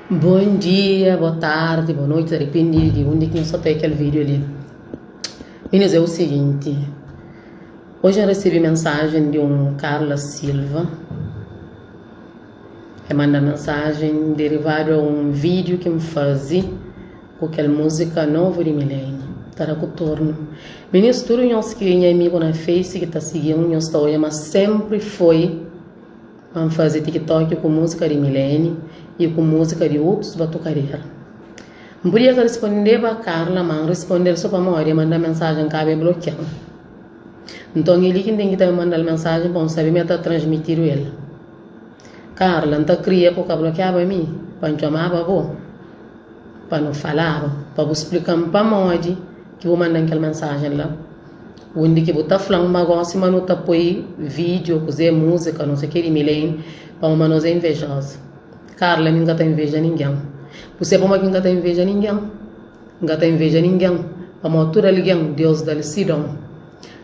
Bom dia, boa tarde, boa noite, ta depende di undi ki nhos ta pega kel vídeo li. Minis é o seguinte, hoje N recebi mensagem di um Carla Silva, é manda mensagem derivado a um vídeo ki N faze ku kel música novo di Milene, ta da ku torno. Minis tudu nhos ki é nha amigo na face ki ta siguin, nhos ta odja ma sempre foi Pa N faze tiktok ku múzika di Milene i ku múzika di otus batukadera. N podia ka rispondeba Carla, má N risponde-l sô pamodi el manda-m mensajen kaba el blokia-m. Nton é li ki N ten ki ta ben manda-l mensajen pa N sabe ma el ta transmitidu el. Carla, N ta kria pa bu ka blokiaba mi, pa N txomaba bo. Pa nu falaba, pa bu splika-m pamodi ki bu manda-m kel mensajen la, undi ki bu ta fla-m ma gósi ma nu ta poi vídiu, kuzê, múzika, nu se ke di Milene, pamodi ma nos é invejoza. Carla, mi N ka ta inveja ningen. Bu sabe pamodi ki N ka ta inveja ningen? N ka ta inveja ningen pamodi tudu algen Deus da-l si don.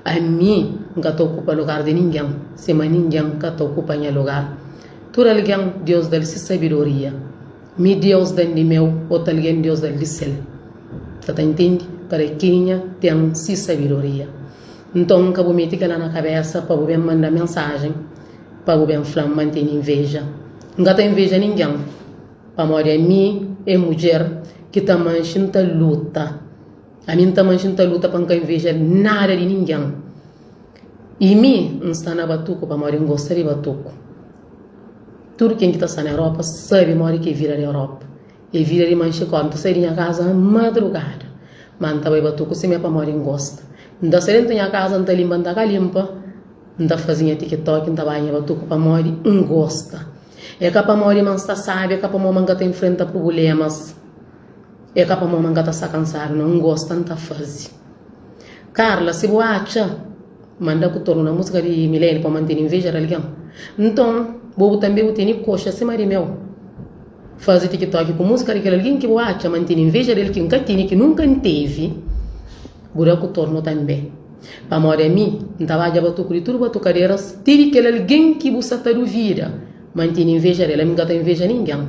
Ami N ka ta okupa lugar di ningen, sima ningen ka ta okupa nha lugar. Tudu algen Deus da-l si sabedoria. Mi Deus da-m di meu, otu algen Deus da-l di sel. Sa ta intende? Kada kenha ten si sabedoria. Nton, ka bu mete kel-la na kabésa pa bu ben manda mensajen pa bu ben fla-m ma N tene invéja. N ka ta inveja ningen, pamodi ami é mudjer ki ta manxe N ta luta. Ami N ta manxe N ta luta pa N ka inveja nada di ningen. I mi N sta na batuku pamodi N gosta di batuku. Tudu ken ki ta sta na Europa sabe modi ki é vida di Europa. É vida di manxe kóre. N ta sai di nha kaza madrugada, má N ta bai batuku simé pamodi N gosta. N ta sai dentu nha kaza, N ta linpa, N ta ka linpa, N ta faze nha tiktok, N ta bai nha batuku pamodi N gosta. É ka pamodi ma N sta sábi, é ka pamodi ma N ka ta infrenta prublémas, é ka pamodi ma N ka ta sta kansadu, nau. N gosta, N ta faze. Carla, si bu atxa. Manda ku tornu na musika di Milene pa mantene inveja di algen. Nton, bo bu tanbe bu tene koxa sima di meu. Faze tiktok ku musika di kel algen ki bu atxa ma N tene inveja del ki N ka tene, ki nunka N tevi, bu da ku tornu tanbe. Pamodi ami, N ta badja batuku di tudu batukaderas, ti di kel algen ki bu sa ta duvida ma N tene inveja del. Ami N ka ta inveja ningen.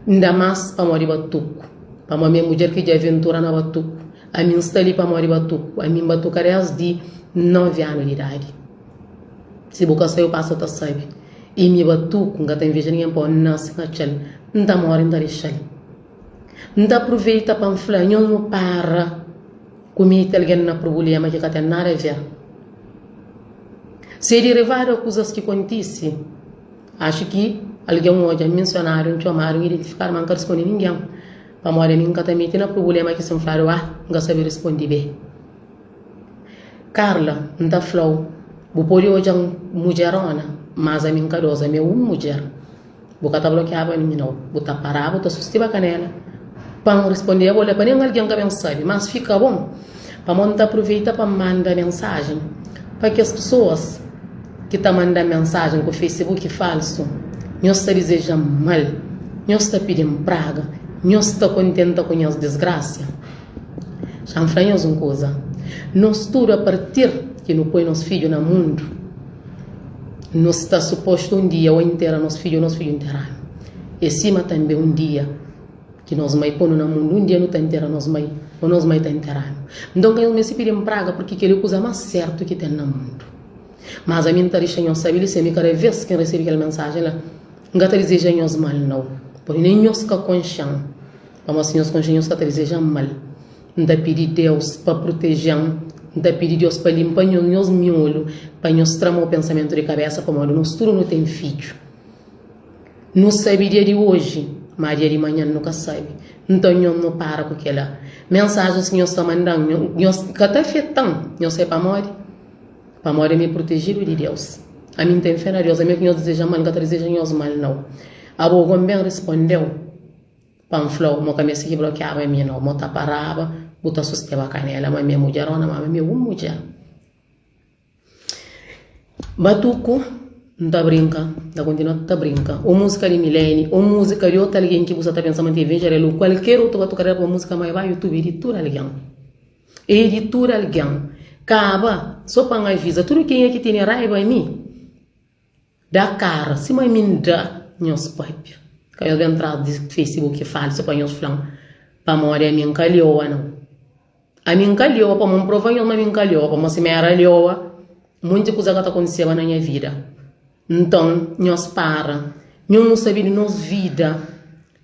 Nda mas pamodi batuku. Pamodi mi é mudjer ki dja aventura na batuku. Ami N sta li pamodi batuku. Ami N batuka desdi 9 anu di idadi. Si bu ka sabe, bu pasa ta sabe. I mi batuku, N ka ta inveja ningen pamodi N nase N atxa-l. N ta more N ta dexa-l. N ta apruveita pa N fla, nhos nu para ku mete algen na prubulema ki ka ten nada a ver. Si é derivadu a kuzas ki kontise, axu ki algen odja, N mensionadu, N txomadu, N identifikadu, ma N ka risponde ningen. Pamodi ami N ka ta mete na prubulema ki si N fladu A, N ka sabe risponde B. Carla, N ta fla-u, bu pode odja-m mudjerona, mas ami N ka dos, ami é un mudjer. Bu ka ta blokiaba mi, nau. Bu ta paraba, bu ta sustiba kanela pa N rispondeba bo la, pa nen algen ka ben sabe. Mas fika bon, pamodi N ta apruveita pa N manda mensajen pa kes pesoas ki ta manda-m mensajen ku Facebook falsu, Nhos ta dizeja-m mal, nhos ta pidi-m praga, nhos ta kontenta ku nhas disgrasia. Xa N fla nhos un kuza, nos tudu apartir ki nu poi nos fidju na mundu, nu sta supostu un dia ô intera nos fidju ô nos fidju intera-nu. É sima tanbê un dia ki nos mai pô-nu na mundu, un dia nu ta intera nos mai ô nos mai ta intera-nu. Nton ka nhos meste pidi-m praga, purki kel-li é kuza más sértu ki ten na mundu. Mas ami N ta dixa nhos sabe li si ami kada ves ki N resebe kel mensajen la, N ka ta dizeja nhos mal nau, pabia nen nhos ka konxe-m, pamodi si nhos konxe-m nhos ka ta dizeja-m mal. N ta pidi Deus pa proteje-m, N ta pidi Deus pa linpa nhos nhos miolu, pa nhos tra mau pensamentu di kabesa, pamodi nos tudu nu ten fidju. Nu sabe dia di oji, má dia di manhan nu ka sabe. Nton nhos nu para ku kel-la. Mensajens ki nhos ta manda-m, nhos ka ta afeta-m, nhos sabe pamodi? Pamodi ami é protejidu di Deus. Ami N ten fé na Deus. Ami é ki nhos dizeja mal, N ka ta dizeja nhos mal, nau. Abo, Gon ben risponde-u pa N fla-u ma ka meste ki blokiaba mi, nau. Mo ta paraba, bu ta susteba kanela ma mi é mudjerona, ma ami é un mudjer. Batuku, N ta brinka, N ta kontinua ta brinka. O múzika di Milene, o múzika di otu algen ki bu sa ta pensa ma N ta inveja del, o kualker otu batukader pa múzika ma e ba YouTube é di tudu algen. É di tudu algen. Kaba, so pa N aviza tudu kenha ki tene raiba mi, da kara sima mi N da. nhos papia. Ka nhos ben tras di Facebook falsu pa nhos fla-m pamodi ami N ka lioa nau. Ami N ka lioa pamodi N prova nhos ma mi N ka lioa pamodi si mi era lioa monti kuza ka ta kontiseba na nha vida. Nton nhos para, nhos nu sabe di nos vida,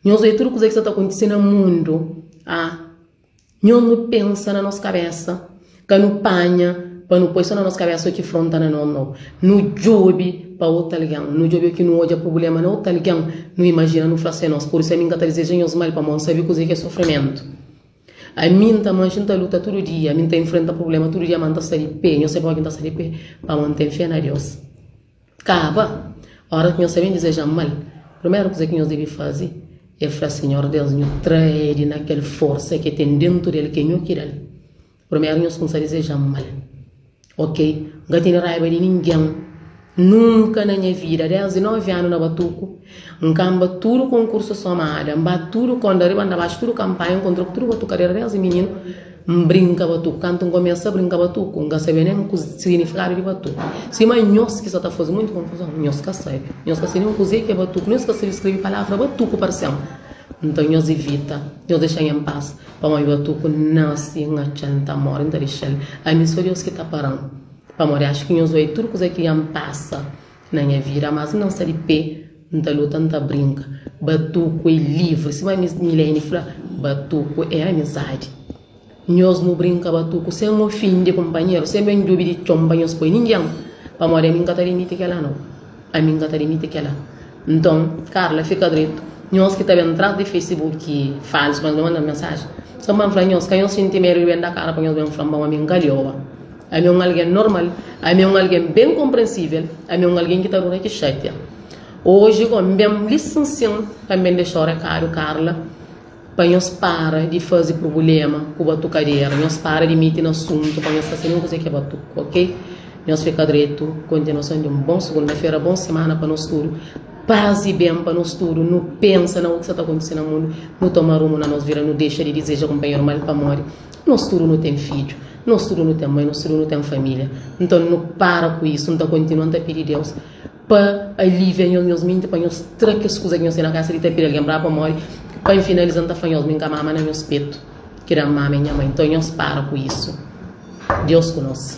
nhos odja tudu kuza ki sta ta kontise na mundu. Ah, nhos nu pensa na nos kabesa, ka nu panha pa nu poi so na nos kabesa o ki fronta na nos nau. Nu djobe pa otu algen, nu djobe o ki nu odja prubulema na otu algen, nu imajina, nu fla se nos. Pur isu ami N ka ta dizeja nhos mal pamodi N sabe kuze ki é sufrimentu. Ami N ta manxe, N ta luta tudu dia, ami N ta infrenta prubléma tudu dia, má N ta sta di pé. Nhos sabe pamodi ki N ta sta di pé? Pamodi N ten fé na Deus. Kaba! Óras ki nhos ta ben dizeja-m mal, primeru kuza ki nhos debe faze é fla, Sinhor Deus, nhu tra-l di na kel forsa ki el ten déntu di el, ki é nhu ki da-l. Primeru nhos kumsa dizeja-m mal. Ok, N ka tene raiba di ningen. Nunka na nha vida, desdi 9 anu na batuku, N kanba tudu konkursu somada, N ba tudu konda riba nda baxu, tudu kanpanha, N kontra ku tudu batukadera desdi mininu, N brinka batuku. Kantu N kumesa brinka batuku, N ka sabia nen ku signifikadu di batuku. Sima nhos ki sa ta faze monti konfuzon, nhos ka sabe. Nhos ka sabe nen kuzê ki é batuku, nen nhos ka sabe skrebe palavra batuku parse-m. Nton nhos ivita, nhos dexa-m en pas. Pamodi batuku nase, N atxa-l, N ta móre, N ta dexa-l. Ami sô Deus ki ta para-m. Pamodi axu ki nhos oi tudu kuza ki dja-m pasa na nha vida, mas N sta di pé, N ta luta, N ta brinka. Batuku é livri, sima Milene fla, batuku é amizadi. Nhos nu brinka batuku sen ofende kunpanheru, sen ben djobe di txon pa nhos poi ningen, pamodi ami N ka ta dimiti kel-la nau. Ami N ka ta dimiti kel-la. Nton, Carla, fika dretu. Nhos ki ta ben tras di Facebook falsu pa nhos ben manda-m mensaji, so pa N fla nhos, ka nhos xinti medu di ben da kara pa nhos ben fla-m pamodi ami N ka lioba. Ami é un algen normal, ami é un algen ben konprensível, ami é un algen ki ta dura ki xatia. Oji go, N ben li sinsin pa N ben dexa-u rekadu, Carla, pa nhos para di faze prubulema ku batukadera, nhos para di miti na asuntu pa nhos ka sabe nen kuzê ki é batuku, ok? Nhos fika dretu, kontinuason di un bon sugunda-fera, bon simana pa nos tudu, pas i ben pa nos tudu, nu pensa na u ki sa ta kontise na mundu, nu toma rumu na nos vida, nu dexa di dizeja kunpanheru mal pamodi nos tudu nu ten fidju, nos tudu nu ten mai, nos tudu nu ten família. Nton nu para ku isu, nu ta kontinua, nu ta pidi Deus pa alivia nhos nhos menti, pa nhos tra kes kuza ki nhos ten na kasa di ta pidi algen braba pamodi, pa N finaliza N ta fla nhos mi N ka mama na nhos petu, ki da-m mama é nha mai, nton nhos para ku isu, Deus ku nos.